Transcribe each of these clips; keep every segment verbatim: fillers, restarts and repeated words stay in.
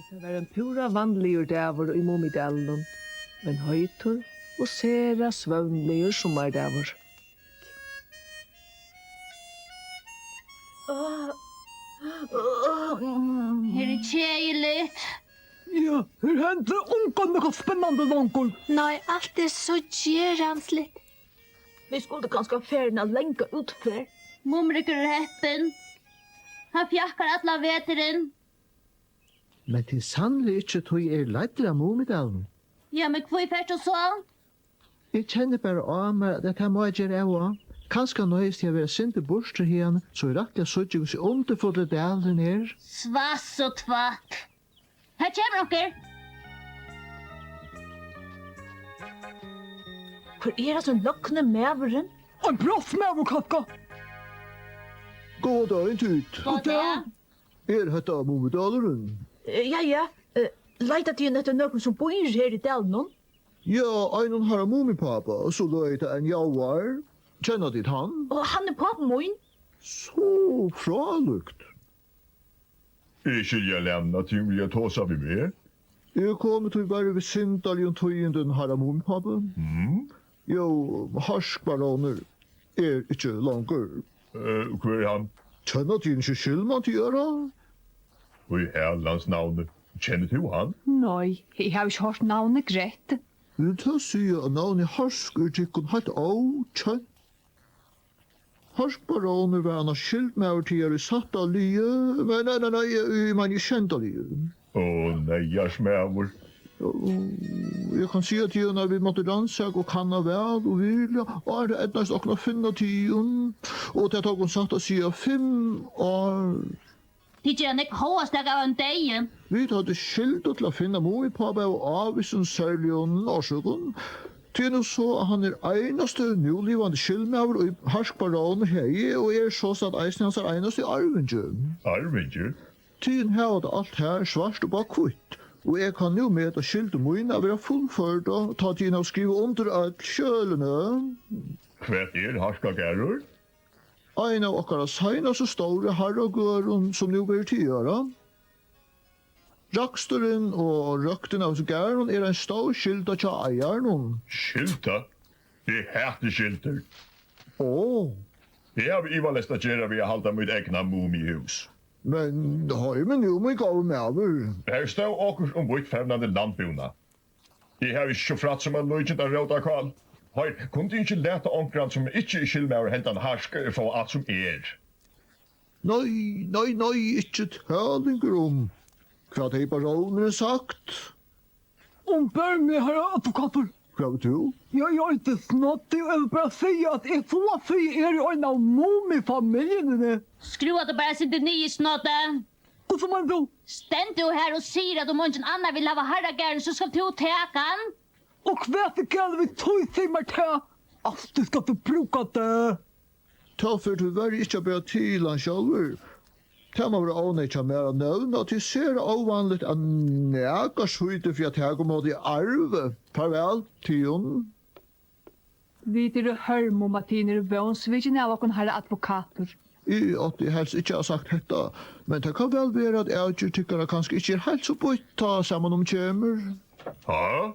Tað var ein púra vanligur dagur í Mumidalinum, ein heitur og sera svøvnligur summardagur. Her er keðiligt. Ja, her hendir ongan nakað spennandi longur. Nei, alt er so gerandisligt. Vit skuldu kanska farin at langa útferð. Mumrikur er heppin. Hann fjakkar allan veturin. Men tað er sanniliga ikki, tí eg eri leiddur av Mumidalinum. Ja, men hví fert tú so? Eg kenni bara á mær, at tað má eg gera av og á. Kanska noyðist eg at vera eitt sindur burtur hiðani, so eg rættiliga síggi, hvussu undurfullur dalurin er. Svass og tvætl. Her kemur onkur. Hvør er hasin løgni maðurin? Ein brotsmaður, kanska? Góðan dagin, tit. Góðan dag. Er hetta Mumidalurin? Eh, ja, ja. Eh, leita tygum eftir nøkrum sum býr her í dalinum? Ja, einum harra Mumipápa, so løgið tað enn ljóðar. Kenna tit hann? Og hann er pápi mín. So frálíkt. Eg skilji, at tygum vilja tosa við meg. Eg komi tíverri við syndarligum tíðindum, harra Mumipápi. Mm? Jú, Harskbarónur er ikki longur. Eh, hvør er hann? Kenna tygum ikki skyldmann tygara? Í Harrans navni, kennir tú hann? Nei, eg havi ikki hoyrt navnið Grett. Vil tað siga, at navnið Harsk er tykkum heilt ókent? Harskbarónur var annars skyldmaður tygara í sætta liði, men nei, nei, nei, eg, eg meini í sjeynda liði. Ó, neyðars maður. Eg kann siga tygum, at vit máttu rannsaka og kanna væl og virðiliga, áðrenn tað eydnaðist okkum at finna tygum, og tað tók um satt at siga fimm ár. Tit gera nógv hóvastak av einum deyða. Vit høvdu skyldu til at finna Mumipápa av ávísum serligum orsøkum. Tað er nú so, at hann er einasti núlivandi skyldmaður, ið Harskbarónur hevði, og er sostatt eisini hansara einasti arvingi. Arvingi? Tygum hava tað alt her svart upp á hvítt, og eg kann nú meta skyldu mína at vera fullførda, tá tygum hava skrivað undir øll skjølini. Hvat er Harskagarður? Ein av okkara seinastu stóru harragørðum, sum nú verður tygara. Raksturin og røktin av hesum garðinum er ein stór skylda hjá eigaranum. Skylda? Eg hati skyldur. Ó. Eg havi ivaleyst at gera við at halda mítt egna mumihús. Men hoyr meg nú, mín góði maður. Har stóð okkurt um víðfevnandi landbúnað. Eg havi ikki so frætt sum eitt líkindi at róta kál. Hoyr, kunnu tit ikki lata onkran, sum ikki er skyldmaður, hendan Harsk, fáa alt sum er? Nei, nei, nei, ikki tala longur um. Hvat hevði barónurin sagt? Umber meg, harra advokatur. Hvat vilt tú? Ja, eg eiti Snoddi og eg vil bara siga, at eg so at siga eri ein av Mumifamiljuni. Skrúva teg bara eitt sindur niður, Snoddi. Hvussu meinar tú? Stendur tú har og sigur, at um eingin annar vil hava harragarðin, so skalt tú taka hann? Og hvat er galið við tí, sig mær tað? Altíð skalt tú brúka tað. Tá fer tíverri ikki at bera til hann sjálvur. Tað má vera óneyðugt hjá mær at nevna, at tað er sera óvanligt, at nakar sýtir fyri at taka ímóti arvi. Farvæl, tygum. Vit eru hørm um, at tygum eru vónsvikin av okkum, harra advokatur. Eg átti helst ikki at havt sagt hetta, men tað kann væl vera, at avgerð tykkara kanska ikki er heilt so býtt, tá saman um kemur. Ha?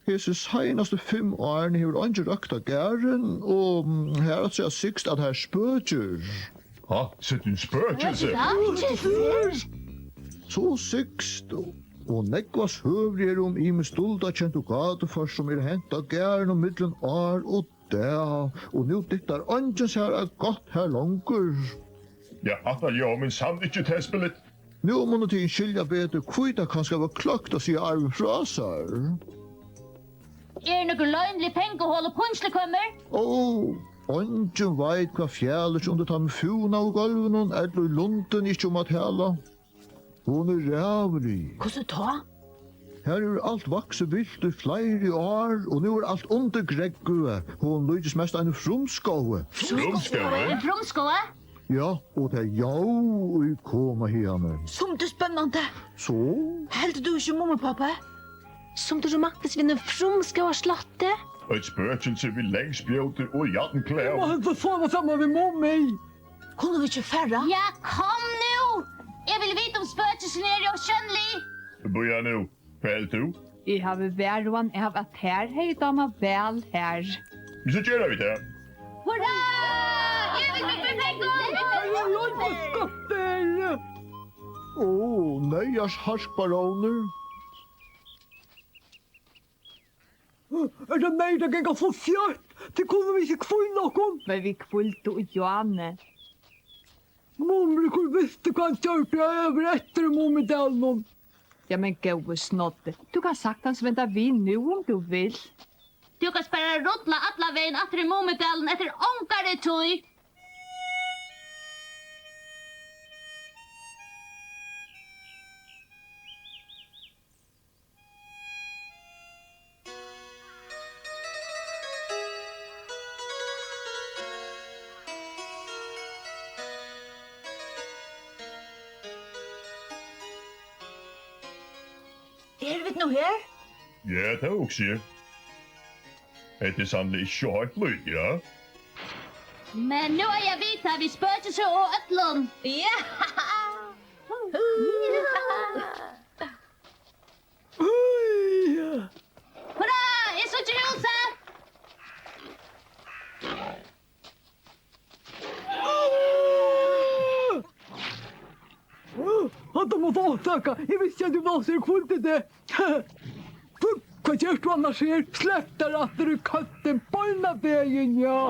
Hesi seinastu fimm árini hevur eingin røktað garðin, og, mm, har at siga sigst, at har spøkir. Ha, sett ein spøkilsi? So sigst, og nógvar søgur eru um ymiskt duldarkent og gátuført, sum er hent á garðinum millum ár og dag, og nú dittar eingin sær eitt gott har longur. Ja, hatta ljóðar í sann ikki tespiligt. Nú munnu tygum skilja betur, hví tað kanska var klókt at siga arvin frá sær. Eru nøkur loynilig pengahol og pínslukamur? Ó, eingin veit, hvat fjalir seg undir teimum fúnaðu gólvunum, ella í lundini ikki um at tala. Hon er ræðulig. Hvussu tá? Har hevur alt vaksið vilt í fleiri ár, og nú er alt undir grógvi. Hon líkist mest einum frumskógi. Frumskógi? Ein frumskógi? Ja, og tað er ljóð, ið koma hiðani. Sum tað er spennandi. So? Heldur tú ikki, Mumipápi? Sum tað er romantiskt við einum frumskógarslotti. Eitt spøkilsi við langspjóti og jarnklæðum. Eg má helst sova saman við Mumi. Kunnu vit ikki fara? Ja, kom nú! Eg vil vita, um spøkilsini eru ósjónlig. Bíða nú, hvat heldur tú? Eg havi varhugan av, at tær hevði dámað væl her. So gera vit tað. Hurra! Eg vil, vil, vil, vil, vil. Ó, neyðars harkbarónur. Er tað neyðugt at ganga so skjótt? Tit kunnu vit ikki hvíla okkum? Men vit hvíldu í gjánni. Mumrikur visti, hvat hann gjørdi, at eg var eftir í Mumidalinum. Ja, men góði Snoddi, tú kanst saktans venda við nú, um tú vilt. Tú kanst bara rulla allan vegin aftur í Mumidalin eftir ongari tíð. Eru vit nú her? Ja, tað hugsi eg. Hetta er sanniliga ikki so heilt lítið, ja? Men nú eiga vit tað við spøkilsi og øllum. Ja! Hurra, eg síggi húsið! Hatta mátti orsaka. Eg visti, at tú var so hvíldi teg. Hvat gert tú annars her? Slepp tær aftur í køttin beinanvegin, ja.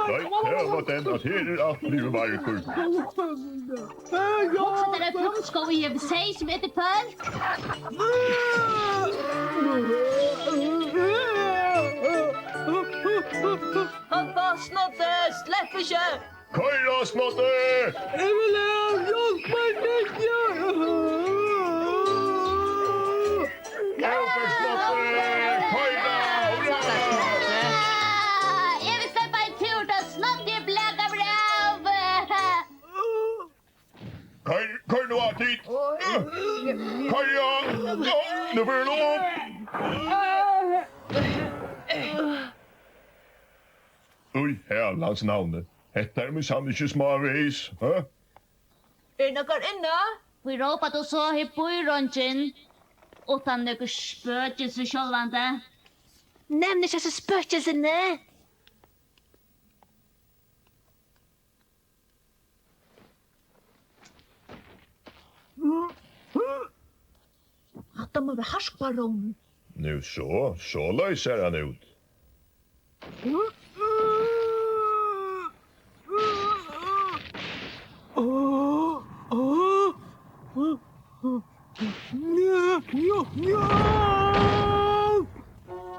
Nei, her var den, at her er alt blivið myrkur. Hugsa tær, at frumskógur hevur seyð sum etur fólk. Hann fastnaði, slepp ikki. Koyr á, Snoddi! Eg vil av, hjálp mær, Ninja! Koyr á, Snoddi! Koyr á! Hurra! Eg vil sleppa ein túr, tá Snoddi er blakaður av. Koyr, koyr nú á, tit! Koyr á! Nú, nú fer hann upp! Í herrans navni. Hetta er mín sann ikki smávegis, ha? Er nakar inni? Hví rópar tú so? Her býr eingin. Uttan nøkur spøkilsi sjálvandi. Nevn ikki hasi spøkilsini. Hatta má vera harkbarónin. Nú so, soleiðis sær hann út. Nja, nja, nja!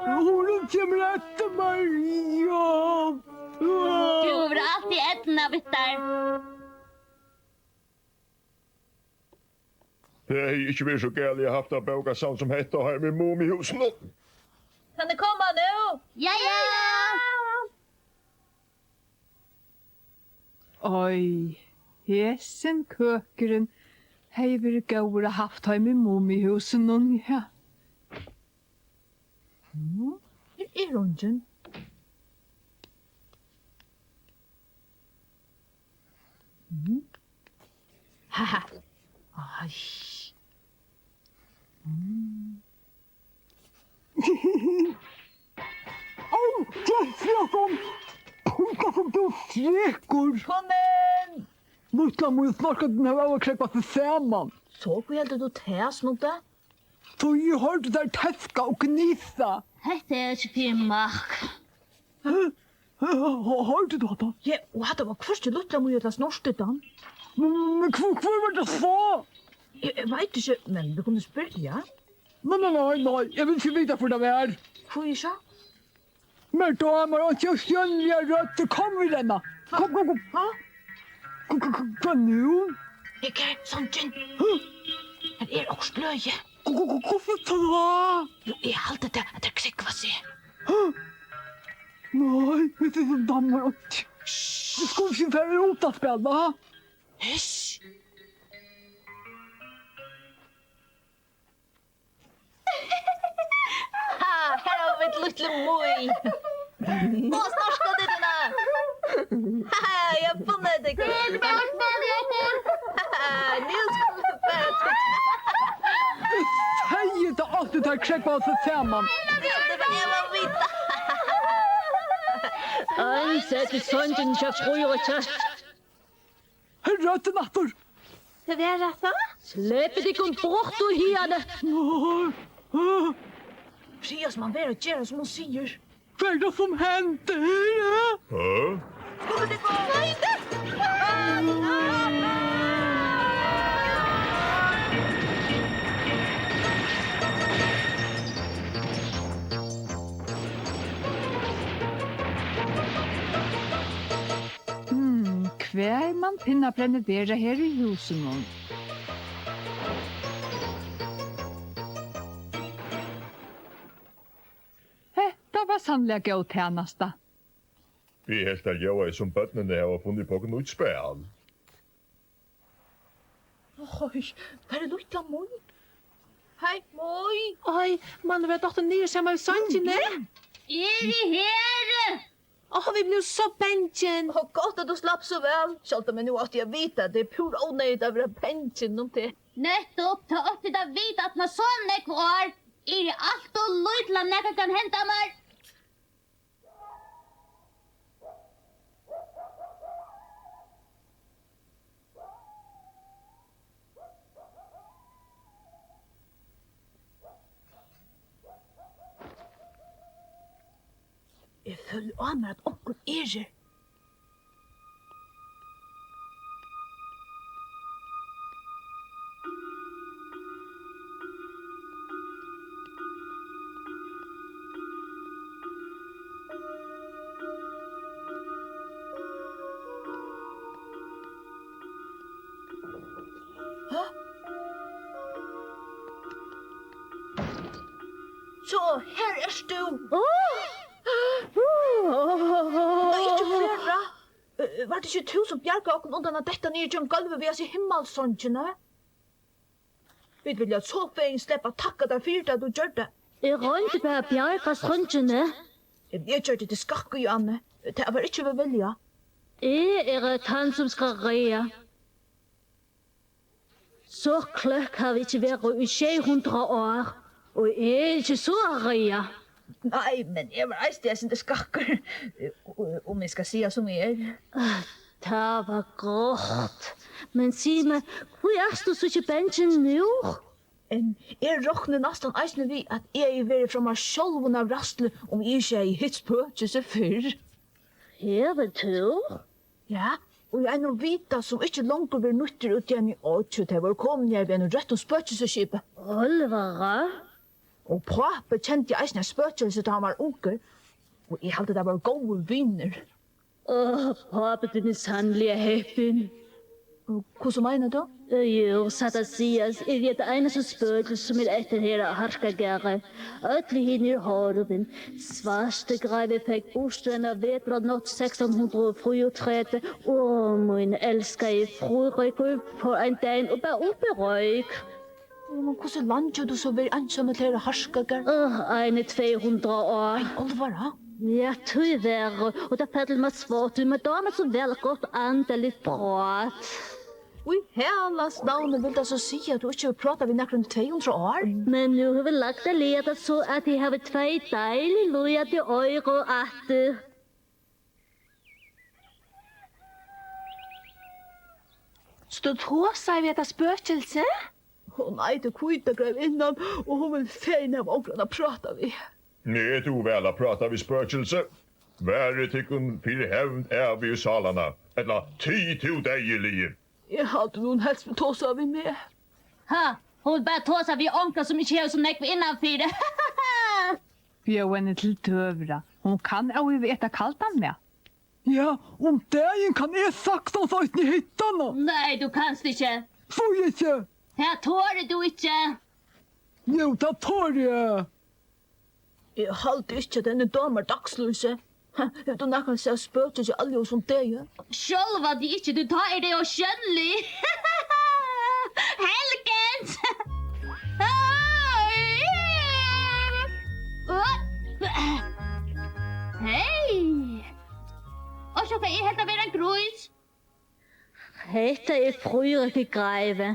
Hon kemur eftir mær, ja! Tú hevur altíð eydnað við tær. Tað hevði ikki verið so galið at havt eitt bókasavn sum hetta heima í Mumihúsinum. Kann eg koma nú? Ja, ja! Oj, hesin køkurin hevði verið góður at havt heima í Mumihúsinum, ja. Nú, her er eingin. Mm. Haha. Ai. Mm. Ó, Jessica, kom. Kom, kom, kom, tú frekur. Kom inn. Lítla Mý og Snorkadýrið hava krógvað seg saman. So, hví heldur tú tað, Snoddi? Tí eg hoyrdi tær tefka og gnisa. Hetta er ikki fyri makk. Hæ? Hæ? Há-, há-, hoyrdi tú hatta? Ja, og hatta var hvørki Lítla Mý ella Snorkadýrið. Men, men, men hvør, hvør var tað so? Eg, eg veit ikki, men vit kunnu spyrja. Nei, nei, nei, nei, eg vil ikki vita, hvør tað var. Hví ikki? Mær dámar einki ósjónligar røddir. Kom, vit renna. Kom, kom, kom. Ha? Hva, hva, hva, hvat nú? Her er songin. Hæ? Her er okkurt løgið. Hva, hva, hva, hvussu tá? Jú, eg haldi tað, at tær krógva seg. Hæ? Nei, vit eru dammar einki. Skulu vit fara út at spæla, ha? Hysj! Ha, her hava vit lítlu Mý. Og snorkadittuna. Ha, eg havi funnið tykkum. Nú skulu vit bara til. Eg segði, tað áttu tær krógva seg saman. Eg má vita. Ein sett í songina hjá Fríða og Kjøtt. Her er røddin aftur. Hvat er hetta? Slepið tykkum burtur hiðani. Fríða, sum hann verður at gera, sum hon sigur. Hvat er tað, sum hendir? Hæ? Hmm, hvar man pinnabrennið vera her í húsinum? Hetta var sanniliga góð tænasta. Eg helt, tær ljóðaðu, sum børnini hava funnið upp á okkurt nýtt spæl. Oj, har er lítla Mý. Hey, Mý. Oj, man vera dottin niður saman við songini. Eg eri her. Ó, vit blivu so bangin. Ó, gott, at tú slapp so væl. Sjálvt um eg nú átti at vitað, tað er púra óneyðugt at vera bangin um teg. Nettupp, tað átti at vitað, at man so nógv ár. Eg eri alt ov lítil, at nakað kann henda mær. Eg føli á mær, at onkur er her. Hæ? So, her ert tú. Nei, ikki fara. Eh, var tað ikki tú, sum bjargaði okkum undan at detta niður gjøgnum gólvið við hasi himmalsongini? Vit vilja so fegin sleppa at takka tær fyri tað, tú gjørdi. Eg royndi bara at bjarga songini. Eg gjørdi teg skakkan, Johanne. Tað var ikki við vilja. Eg eri tann, sum skal reiða. So kløkk havi eg ikki verið í sjey hundrað ár, og eg eri ikki so at reiða. Nei, men eg var eisini eitt sindur skakkur, um eg skal siga sum eg er. Ah, tað var gott. Men sig mær, hví ert tú so ikki bangin nú? En eg rokni næstan eisini við, at eg hevði verið frá mær sjálvum av ræðslu, um eg ikki hevði hitt spøkilsið fyrr. Hevur tú? Ja, og í einum vita, sum ikki longur verður nýttur úti í eini oyggj, tey vóru komin her við einum røttum spøkilsskipi. Álvara? Og pápi kendi eisini eitt spøkilsi, tá hann var ungur, og eg haldi, tað vóru góðir vinir. Áh, pápi tín er sanniliga heppin. Og hvussu meinar tú? Jú, satt at siga, eri eg tað einasta spøkilsi, sum er eftir her á Harkagarði. Øll hini eru horvin. Svarti greivi fekk burturrenn á vetrarnátt sekstan hundrað og fýraogtretivu. Áh, mín elskaði Fríðrikur fór ein dagin og bar upp í royk. Men hvussu leingi hevur tú so verið einsamøll her á Harkagarði? Áh, eini tvey hundrað ár. Álvara? Ja, tíverri. Og tað fell mær svárt, tí mær dámar so væl gott andaligt prát. Í Harrans navni vil tað so siga, at tú ikki hevur prátað við nakran í tvey hundrað ár? Men nú hevur lagt at liga tað so, at eg havi tvey deilig lýðandi oyru aftur. So tú tosaði við hetta spøkilsi? Hon eitur Hvíta grevinnan, og hon vil fegin hava onkran at práta við. Eg dugi væl at práta við spøkilsi. Varið tykkum fyri hevnd ævigu sálanna, ella tig, tú deyðiligi. Eg haldi, hon helst vil tosa við meg. Ha, hon vil bara tosa við onkran, sum ikki hevur so nógv innanfyri. Bjóða henni til døgurða. Hon kann óivað eta kaldan mat. Ja, um dagin kann eg saktans eisini hitta hana. Nei, tú kanst ikki. Hví ikki? Tað torir tú ikki. Jú, tað tori eg. Eg haldi ikki, at henni dámar dagslýsi. Hevur tú nakrantíð sæð spøkilsi á ljósum degi? Sjálvandi ikki, tí tá eru tey ósjónlig. Helgens! Hey! Orsaka, eg helt at vera ein grís. Hetta er Fríðrik Greivi.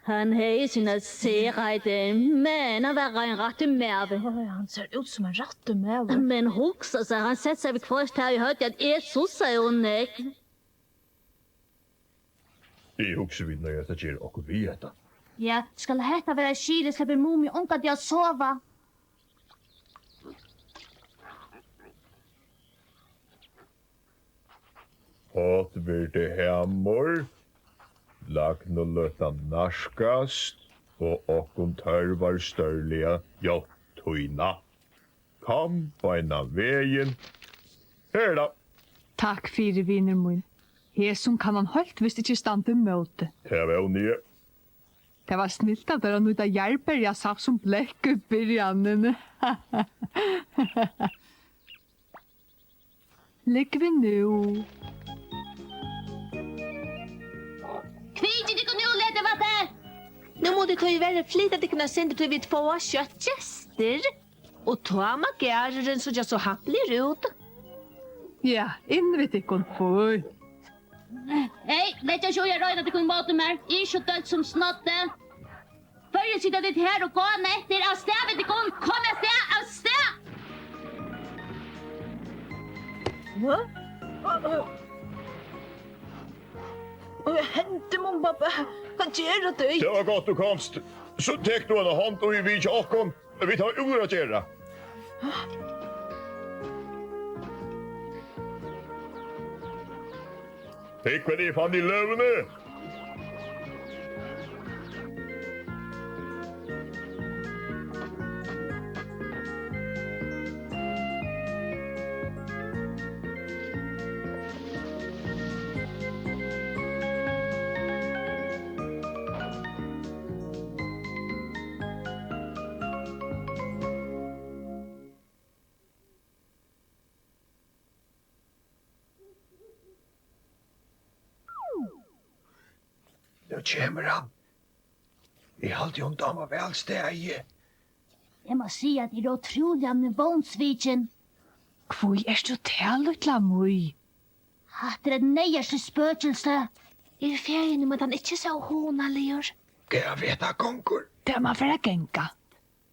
Hann hevði sínar serhættir, men hann var ein rættur maður. Áh, hann sær út sum ein rættur maður. Men hugsa sær, hann setti sær viðhvørt tað í høvdið, at eg sussaði ov nógv. Eg hugsi, vit noyðast at gera okkurt við hetta. Ja, skal hetta vera eitt skil, sleppur Mumi ongantíð at sova. Pottvirdi hamor, lagnuløtan nærkast og okkum tørvar stórliga hjálp tína. Kom beinan vegin. Her er tað. Takk fyri, vinur mín. Hesum kann hann heilt vist ikki standa ímóti. Tað vóni eg. Tað var snilt av tær at nýta jarðberjasaft sum blekk í byrjanini. Lúgvi nú. Kvikið tykkum nú, Letivætti! Nú mugu tit tíverri flyta tykkum eitt sindur, tí vit fáa skjótt gestir. Og tá má garðurin síggja so happligur út. Ja, inn við tykkum. Fínt. Hey, leggið ikki í at royna tykkum ímóti mær. Eg eri so deilt sum snoddi. Hvørjir sita tit her og gána eftir? Avstað við tykkum! Komið avstað! Avstað! Hvat? Hvat, hvat hendi, Mumipápi? Hvat gera tey? Tað var gott, tú komst. So tek tú eina hond og í við hjá okkum. Vit hava úr at gera. Hygg, hvat eg fann í løðuni! Nú kemur hann. Eg haldi, honum dámar væl staðið. Eg má siga, at eg eri ótrúliga vónsvikin. Hví ert tú tað, lítla Mý? Hatta er eitt neyðars spøkilsi. Eg eri fegin um, at hann ikki er so hugnaligur. Gævi, hetta gongur. Tað má fara at ganga.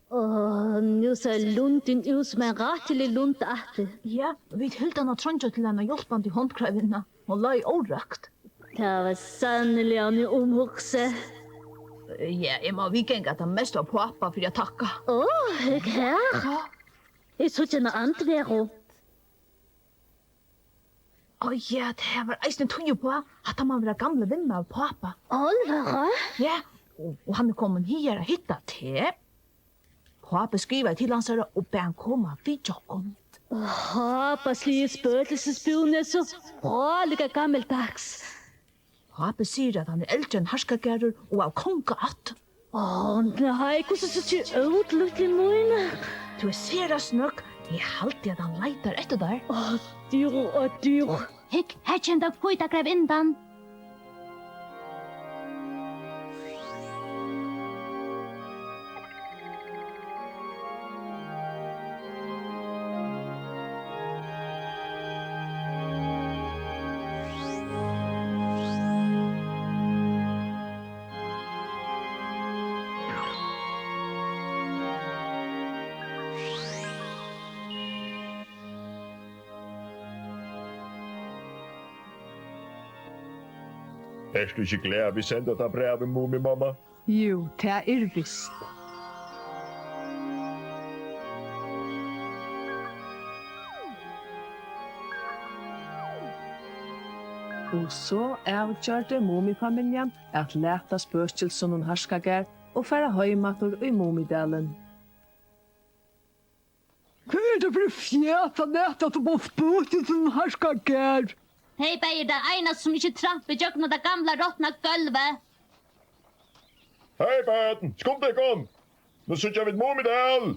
Áh, nú sær lundin út sum ein rættilig lund aftur. Ja, vit hildu hana treingja til eina hjálpandi hond, Greivinna. Hon leið órøkt. Tað var sanniliga ein umhugsi. Ja, eg má viðganga, at tað mest var pápa fyri at takka. Áh, hygg her. Hvat? Eg síggi eina andveru. Áh, ja, tað var eisini tíð uppá. Hatta má vera gamli vinmaður pápa. Álvara? Ja, og, og hann er komin higar at hitta teg. Pápi skrivaði til hansara og bað hann koma at vitja okkum. Hápasliga spøkilsbúðin er so frálíka gamaldags. Pápi sigur, at hann er eldri enn Harskagarður og av kongaætt. Áh, nei, hvussu síggi eg út, lítli mín? Tú ert sera snøgg. Eg haldi, at hann leitar eftir tær. Áh, dýr og dýr. Hygg, her kemur tann hvíta grevinnan. Ert tú ikki glað, at vit senda tað brævið, Mumimamma? Jú, tað er vist. Og so avgjørdi Mumifamiljan at lata spøkilsunum Harskagarð og fara heim aftur í Mumidalin. Hvat er tað fyri fjas at lata sum spøkilsunum Harskagarð? Tey bæði eru tað einasta, sum ikki trampa ígjøgnum tað gamla, rotna gólvið. Hey, børn, skundið tykkum! Nú síggja vit Mumidal!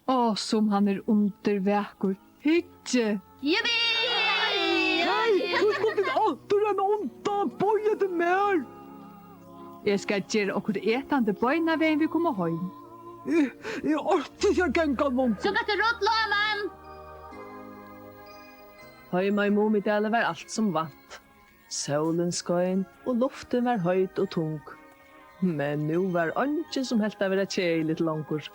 Áh, sum hann er undurvakur. Hyggi! Jippi! Hey, nú skulu tit altíð renna undan. Bíða eftir mær. Eg skal gera okkurt etandi beinanvegin vit koma heim. Eg, eg orki ikki at ganga longur. So kanst tú rulla, mann. Heima í Mumidali var alt sum vant. Sólin skein og luftin var heit og tung. Men nú var eingin, sum helt tað vera keðiligt longur.